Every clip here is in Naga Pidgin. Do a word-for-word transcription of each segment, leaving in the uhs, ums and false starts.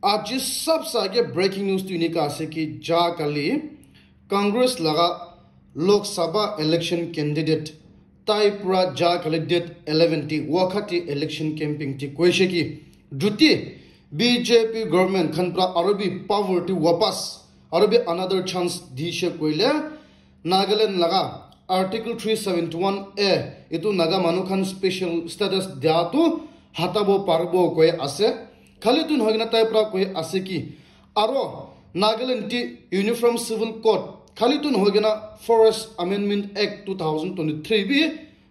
Aji sabse age breaking news tu enika ase ki ja kali Congress laga Lok Sabha election candidate tai pura ja kali date eleven ti wakati election campaign ti koise ki juti B J P government khan pura aro bi power ti wapas aro bi another chance dishe koile Nagaland laga Article three seventy-one A itu Naga manu khan special status dia tu hatabo parbo koi ase. Khali tu nohoi kena tai pra koi ase ki aro Nagaland ti Uniform Civil Code khali tu nohoi kena Forest Amendment Act two thousand twenty-three bi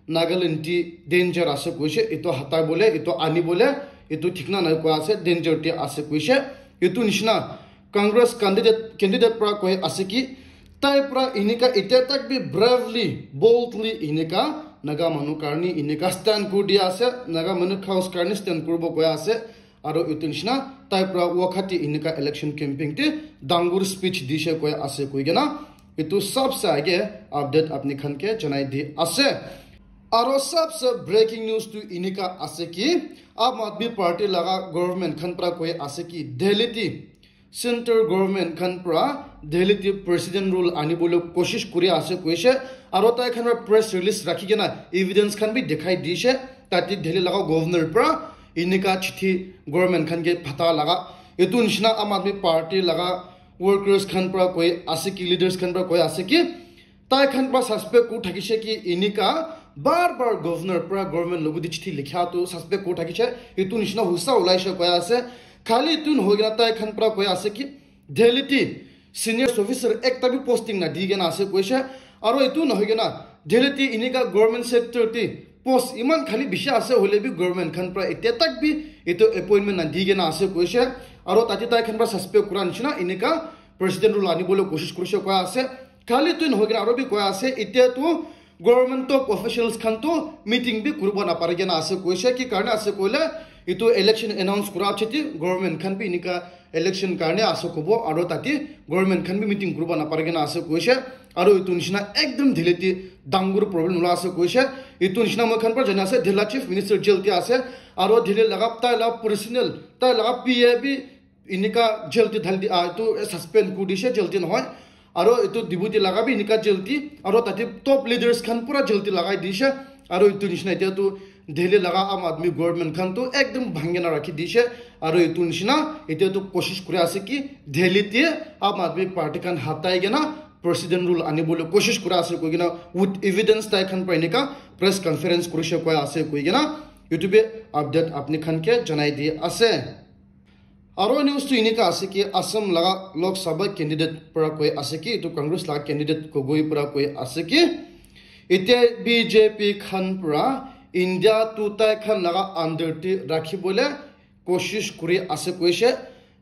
Nagaland ti danger ase koise, itu hatai bole, itu ani bole, itu thikna nai koi ase, danger ti ase koise. Itu nishina Congress candidate candidate pra koi ase ki tai pra inika itya tak bi bravely, boldly inika Naga manu karni inika stand kuri dia ase, Naga manu cause karni stand kuribo koi ase. Aro itu nishina tai pra wakati inika election campaign te dangur speech dishe koi ase koi kena itu sabse age update apni khan ke janai di ase. Aro sabse breaking news tu inika ase ki Aam Aadmi Party laga government khan pra koi ase ki Delhi ti Central government khan pra Delhi ti president rule ani bole koshish kuri ase koise. Aro tai khan pra press release rakhi kena evidence khan bi dikhai dishe. Tate Delhi laga governor pra inika chithi government khan ke phata laga. Itu nishina Aam Aadmi Party laga workers khan pra koi ase ki, leaders khan pra koi ase ki tai khan pra suspect kuri thakishe ki inika bar bar governor pra government logo di chithi likha tu suspect kuri thakishe. Itu nishina husa ulaishe koi ase. Khali itu nohoi kena tai khan pra koi ase ki Delhi ti senior officer ekta bi posting na di kena ase koise. Aro itu nohoi kena Delhi ti inika government sector ti post iman khali bishi ase hoile bi government khan pra itya tak bi itu appointment na di kena ase koise. Aro tate tai khan pra suspect kura nishina inika president rule ani bole koshish kurise koi ase. Khali tu nohoi kena aro bi koi ase itya tu government top officials khan tu meeting bi kuribo napari kena ase koise. Ki karne ase koile itu election announce kura chiti government khan bi inika election karne ase kobo aro tate government khan bi meeting kuribo napari kena ase koise. Aro itu nishina ekdom Delhi ti dangur problem ula ase koise. Itu nishina moi khan pra jana ase Delhi chief minister jail te ase. Aro Delhi laga tai la personal tai laga P A bi inika jail te dhal di ah itu suspend kuri dishe jail te nohoi. Aro itu deputy laga bi inika jail te aro tate top leaders khan pura jail te lagai dishe. Aro itu nishina itya tu Delhi laga Aam Aadmi government khan tu ekdom bhangi na rakhi dishe. Aro itu nishina itya tu koshish kuri ase ki Delhi te Aam Aadmi Party khan hatai kena president rule ani bole koshish kuri ase koi kena with evidence tai khan pra inika press conference kurise koi ase koi kena itu bi update apni khan ke janai di ase. Aro news tu inika ase ki Assam laga Lok Sabha candidate pra koi ase ki itu Congress laga candidate Gogoi pra koi ase ki itya B J P khan pra India tu tai khan laga under te rakhi bole koshish kuri ase koise.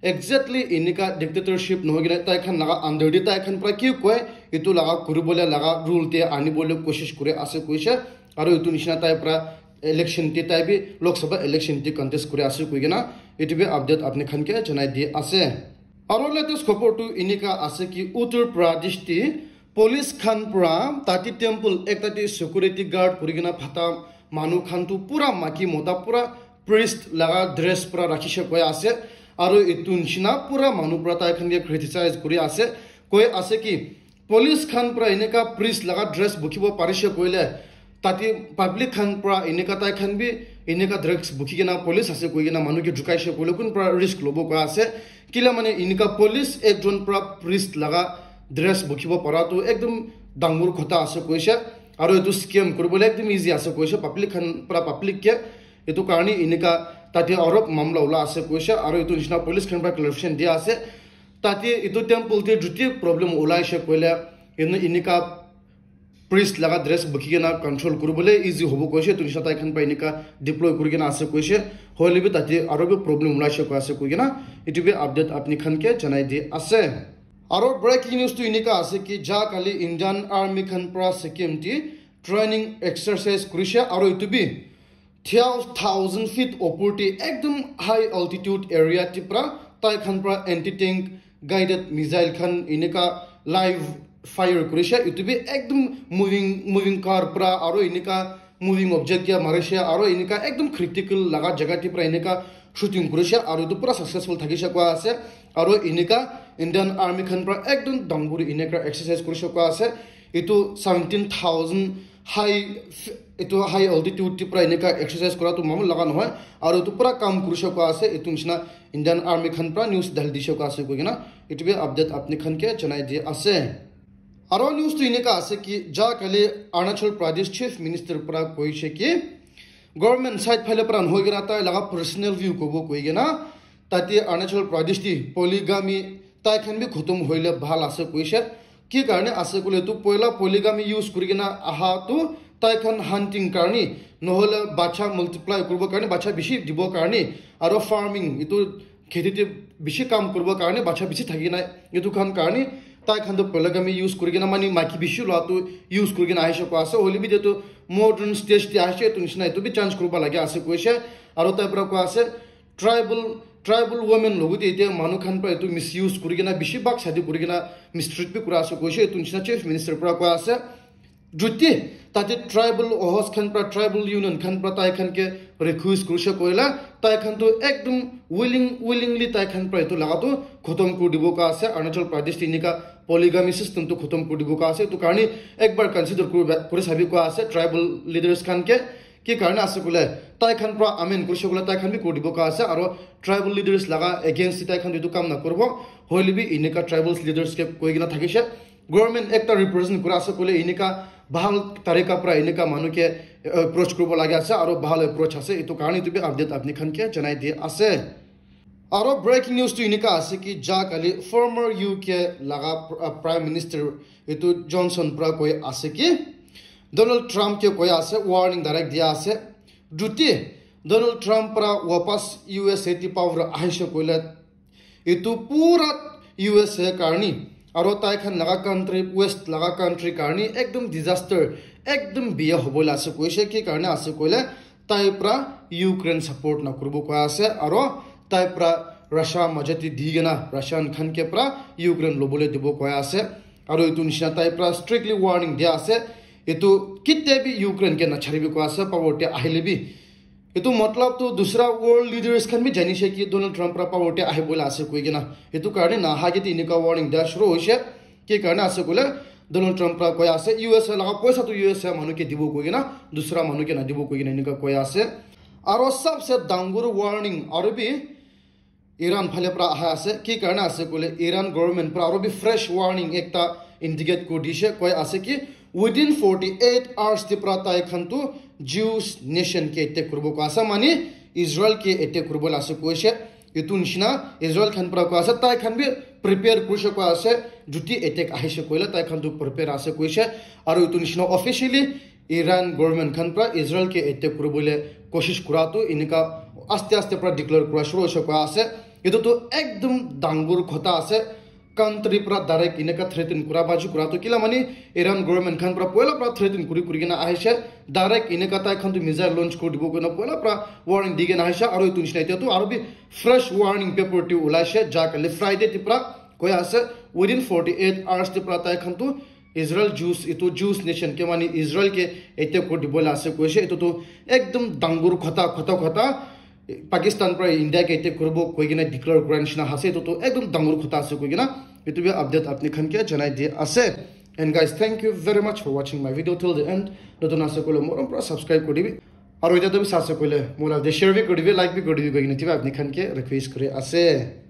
Exactly inika dictatorship nohoi kena tai khan laga under te tai khan pra ki koi itu laga kuri bole laga rule te ani bole koshish kuri ase koise. Aro itu nishina tai pra election te tai bi Lok Sabha election te contest kuri ase koi kena itu bi update apni khan ke janai di ase. Aro latest khobor tu inika ase ki Uttar Pradesh te police khan pra tate temple ekta te security guard kuri kena phata manu khan tu pura maki mota pura priest laga dress pura rakhishe koi ase. Aro itu nishina pura manu pura tai khan ke criticize kuri ase, koi ase ki police khan pra eneka priest laga dress bukhibo parishe koile, tate public khan pra eneka tai khan bi eneka dress bukhi kena police ase koi kena manu ke jukaishe koile kun pra risk lobo koi ase? Kila mane eneka police ekjon pra priest laga dress bukhibo para tu ekdum dangor khota ase koishe. Aro etu scam kuribole ekdum easy ase koishe, public khan pra public ke. Etu karne eneka tate aro mamla ula ase koishe, aro etu nishina police khan pra clarification dia ase. Tate etu temple te juti problem ulaishe koile, ene-, eneka priest laga dress bukhi kena control kuribole easy hobo koishe, etu nishina tai khan pra eneka deploy kuri kena ase koishe, hoile bi tate aro bi problem ulaishe koi ase koi kena, etu bi update apni khan ke janai di ase. Aro breaking news tu eneka ase ki ja kali Indian Army khan pra Sikkim te training exercise kurishe, aro etu bi twelve thousand feet opor te ekdum high altitude area te pra tai khan pra anti tank guided missile khan eneka live fire kurishe. Etu bi ekdum moving, moving car pra aro eneka moving object ke marishe aro eneka ekdum critical laga jaga te pra eneka shooting kurishe aru etu pura successful thakishe koa ase. Aru enika Indian Army khan pra ekdom dangor enika exercise kurishe koa ase. Etu seventeen thousand high, etu high altitude te pra enika exercise kura tu mamul laga nohoi. Aru etu pura kam kurishe koa ase. Etu nishina Indian Army khan pra news dali dishe koa ase koi kena etu bi update apni khan ke janai di ase. Aru news tu enika ase ki ja kali Arunachal Pradesh Chief Minister pra koishe ki government side phale pra nohoi kena tai laga personal view kobo koi kena tate Arunachal Pradesh te polygamy tai khan bi khotom hoile bhal ase koishe. Ki karne ase koile tu poila polygamy use kuri kena aha tu tai khan hunting karne nohole bacha multiply kuribo karne bacha bishi dibo karne aru farming etu kheti te bishi kam kuribo karne bacha bishi thaki kena etu khan karne tai khan tu polygamy use kuri kena mani maiki bishi loa tu use kuri kena ahishe koa ase. Hoile bi etu modern stage te ahishe etu nishina etu bi change kuribo lage ase koishe. Aru tai pra koa ase tribal tribal women logote etia manu khan pra etu misuse kuri kena bishi bhag shadi kuri kena mistreat bi kura ase koishe. Etu nishina Chief Minister pra koa ase. Juti tate tribal host khan pra tribal union khan pra tai khan ke request kurishe koila tai khan tu ekdom willing willingly tai khan pra etu laga tu khotom kuri dibo ka ase. Arunachal Pradesh te enika polygamy system tu khotom kuri dibo ka ase. Etu karne ekbar consider kuri kuri sabi koa ase tribal leaders khan ke. Ki karne ase koile tai khan pra amen kurishe koile tai khan bi kuri dibo ka ase. Aru tribal leaders laga against te tai khan etu kam na kuribo. Hoile bi enika tribal leaders ke koi kena thakishe. Government ekta represent kura ase koile enika bhal tarika pra enika manu ke approach kuribo lage ase aru bhal approach ase. Etu karne etu bi update apni khan ke janai di ase. Aru breaking news tu enika ase ki ja kali former U K laga pr- uh, Prime Minister etu Johnson pra koi ase ki Donald Trump ke koi ase warning direct dia ase. Juti Donald Trump pra wapas U S A te power ahishe koile etu pura U S A karni aru tai khan laga country west laga country karni ekdom disaster ekdom biya hobo la ase koishe. Ki karne ase koile tai pra Ukraine support na kuribo koa ase aru tai pra Russia majati di kena Russian khan ke pra Ukraine lobole dibo koa ase. Aru etu nishina tai pra strictly warning dia ase. Etu kitia bi Ukraine ke nacharibi koa ase power te ahile bi. Etu matlab tu dusra world leaders khan bi janishe ki Donald Trump pra power te ahibole ase koi kena. Etu karne naha ke enika warning dia shuru hoishe. Ki karne ase koile Donald Trump pra koi ase U S A laga poisa tu U S A manu ke dibo koi kena dusra manu ke nadibo koi kena enika koi ase. Aru sabse dangor warning aru bi Iran phale pra aha ase. Ki karne ase koile Iran government pra aru bi fresh warning ekta indicate kuri dishe koi ase ki within forty eight hours te pra tai khan tu Jews nation ke attack kuribo koa ase mane Israel ke attack kuribo la ase koishe. Etu nishina Israel khan pra koa ase tai khan bi prepare kurishe koa ase. Juti attack ahishe koile tai khan tu prepare ase koishe. Aru etu nishina officially Iran government khan pra Israel ke attack kuribole koshish kura tu enika aste aste pra declare kura shuru hoise koa ase. Etu tu ekdom dangor khota ase. Country pra direct enika threaten kura baji kura tu kila mani Iran government khan pra poila pra threaten kuri kuri kena ahishe. Direct enika tai khan tu missile launch kuri dibo koina poila pra warning di kena ahishe. Aru etu nishina etia tu aru bi fresh warning paper tu ulaishe ja kali Friday te pra koi ase within forty eight hours te pra tai khan tu Israel Jews etu Jews nation ke mani Israel ke attack kuri dibo la ase koishe. Etu tu ekdom dangor khota khota khota Pakistan pra India ke attack kuribo koi kena declare kura nishina ase. Etu tu ekdom dangor khota ase koi kena etu bi update apni khan ke janai di ase. And guys, thank you very much for watching my video till the end. Notun ase koile morom pra subscribe kuri dibi. Aru etia tu bi sa ase koile mola de share bi kuri dibi, like bi kuri dibi koi kena etu bi apni khan ke request kuri ase.